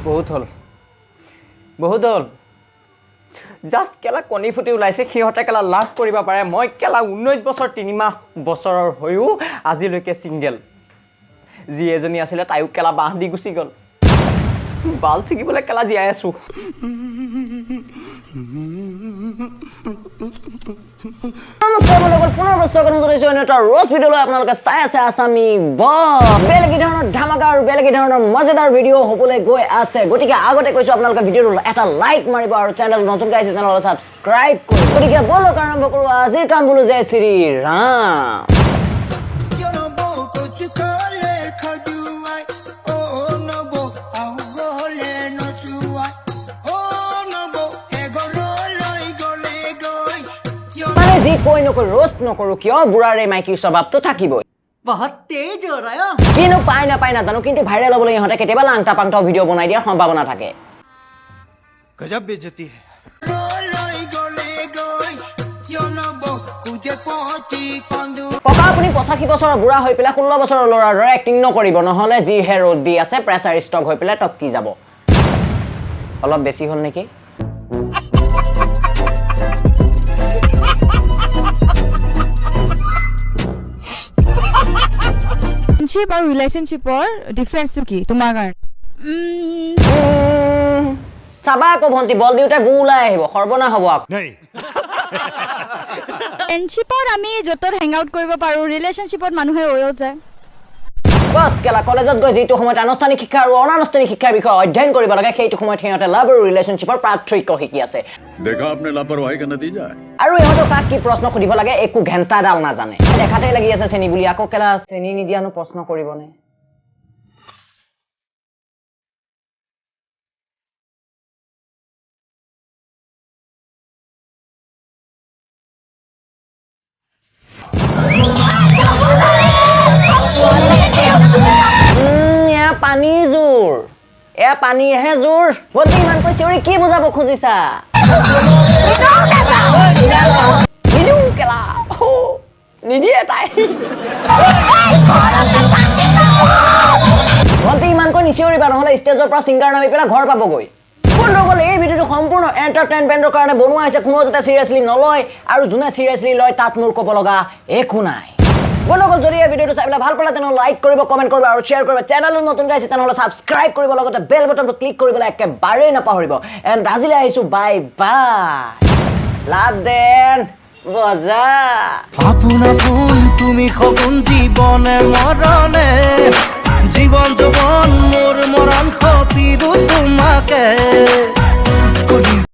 বহুত হ'ল, বহুত হ'ল। জাষ্ট কেলা কণী ফুটি ওলাইছে, সিহঁতে কেলা লাভ কৰিব পাৰে। মই কেলা 19 বছৰ 3 মাহ বছৰৰ হৈও আজিলৈকে ছিংগেল। যি এজনী আছিলে, তাইও কেলা বাঁহ দি গুচি গ'ল। বাল ছিগিবলৈ কেলা জীয়াই আছোঁ। নমস্কাৰ বন্ধুসকল, পুনৰ স্বাগতম জনাইছোঁ অন্য এটা ৰ'ষ্ট ভিডিঅ'লৈ। আপোনালোকে চাই আছে আছামী ব বেলেগ ধৰণৰ ধামাকা আৰু বেলেগ ধৰণৰ মজাদাৰ ভিডিঅ' হ'বলৈ গৈ আছে। গতিকে আগতে কৈছোঁ, আপোনালোকে ভিডিঅ'টো এটা লাইক মাৰিব আৰু চেনেল নতুনকৈ আহিছে তেনেহ'লে ছাবস্ক্ৰাইব কৰিব। গতিকে ব'লক, আৰম্ভ কৰোঁ আজিৰ কাম। বোলো জয় শ্ৰী ৰাম। নবৌ কচুকলে খজুৱাই, অ নবৌ আহো গলে নচুৱাই, অ নবৌ এঘৰলৈ গলে গৈ। মানে যি কৈ নকৈ ৰ'ষ্ট নকৰোঁ কিয়, বুঢ়াৰে মাইকীৰ স্বভাৱটো থাকিবই। बहुत तेज हो रहा है। কিনো পাই নাপায় নাজানো, কিন্তু ভাইৰেল হ'বলৈ ইহঁতে কেতিয়াবা লাংটা পাংটাও ভিডিঅ' বনাই দিয়াৰ সম্ভাৱনা থাকে। गजब बेइज्जती है। ঘৰলৈ গলে গৈ, কিয় নবৌ কুজে পতি কন্দু। ককা, আপুনি 85 বছৰৰ বুঢ়া হৈ পেলাই 16 বছৰৰ ল'ৰাৰ দৰে এক্টিং নকৰিব, নহ'লে যিহে ৰ'দ দি আছে, প্ৰেছাৰ ষ্ট্ৰক হৈ পেলাই টপকি যাব। অলপ বেছি হ'ল নেকি? ফ্ৰেণ্ডশ্বিপ আৰু ৰিলেশ্যনশ্বিপৰ ডিফাৰেঞ্চটো কি তোমাৰ কাৰণে? চাবা আকৌ ভণ্টি, বল দিওঁতে গু ওলাই আহিব, সৰ্বনাশ হ'ব আকৌ। ফ্ৰেণ্ডশ্বিপত আমি য'ত ত'ত হেং আউট কৰিব পাৰোঁ, ৰিলেশ্যনশ্বিপত মানুহে ৰৈ যায়। বছ কেলা, কলেজত গৈ যিটো সময়ত আনুষ্ঠানিক শিক্ষা আৰু অনানুষ্ঠানিক শিক্ষাৰ বিষয়ে অধ্যয়ন কৰিব লাগে, সেইটো সময়ত সিহঁতে লাভ আৰু ৰিলেশ্যনশ্বিপৰ পাৰ্থক্য শিকি আছে। देखा आपने लापरवाही का नतीजा है। আৰু ইহঁতক কাক কি প্ৰশ্ন সুধিব লাগে একো ঘেণ্টাডাল নাজানে। দেখাতেই লাগি আছে চেনি বুলি, আকৌ কেলা চেনি নিদিয়ানো প্ৰশ্ন কৰিবনে? এয়া পানীৰ জোৰ, এয়া পানীৰহে জোৰ। ভণ্টি, ইমানকৈ চিঞৰি কি বুজাব খুজিছা? নিদিওঁ কেলা। অ, নিদিয়ে তাই। ভণ্টি, ইমানকৈ নিচিঞৰিবা, নহ'লে ষ্টেজৰ পৰা ছিংগাৰ নামি পেলাই ঘৰ পাবগৈ। বন্ধুসকল, এই ভিডিঅ'টো সম্পূৰ্ণ এণ্টাৰটেইনমেণ্টৰ কাৰণে বনোৱা হৈছে। কোনো যাতে চিৰিয়াছলি নলয় আৰু যোনে চিৰিয়াছলি লয়, তাত মোৰ ক'ব লগা একো নাই। বন্ধুসকল, যদি এই ভিডিঅ'টো চাই পেলাই ভাল পালে, তেনেহ'লে লাইক কৰিব, কমেণ্ট কৰিব আৰু শ্বেয়াৰ কৰিব। চেনেলটো নতুনকৈ আহিছে তেনেহ'লে ছাবস্ক্ৰাইব কৰিব, লগতে বেল বটনটো ক্লিক কৰিবলৈ একেবাৰেই নাপাহৰিব। এণ্ড আজিলৈ আহিছোঁ, বাই বাই। লাভ দেন বজা। আপোন আপোন তুমি সপোন, জীৱনে মৰণে।